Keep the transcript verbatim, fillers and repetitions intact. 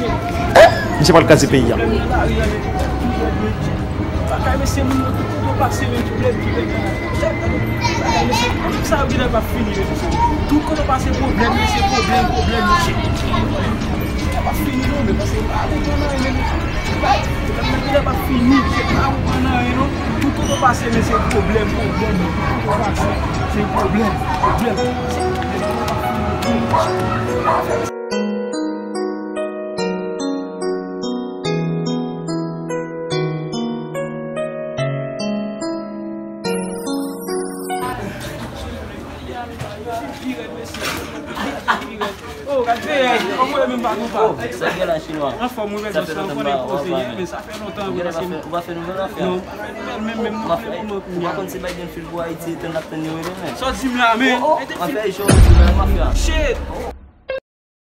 Misye pral kraze peyi a. Bagay mesye, moun nan tout kote w pase, men pwoblèm ki gen la. Bagay mesye, sa yo genlè p ap fini, men mesye. Tout kote w pase pwoblèm, mesye, pwoblèm, pwoblèm, mesye. Sa p ap fini non, men paske pa konprann anyen, men. Pwoblèm nan genlè p ap fini, se pa konprann anyen non. Tout kote w pase, mesye, pwoblèm, pwoblèm, tout kote w pase, se pwoblèm, pwoblèm. Oh, gad veye, kòman w ye menm pa nou pa? Sa gen la, chinwa? Anfòm, wi, men sa fè lontan m pa wè w, men sa fè lontan, wi, paske ou pa fè nouvèl afè? Non, pa fè nouvèl menm, menm non, pou mwen. Ou pa konn si Biden fil pou Ayiti, etan n ap tann yo rele, men. Sa w di m la, men? M ap fè echanj, mafya.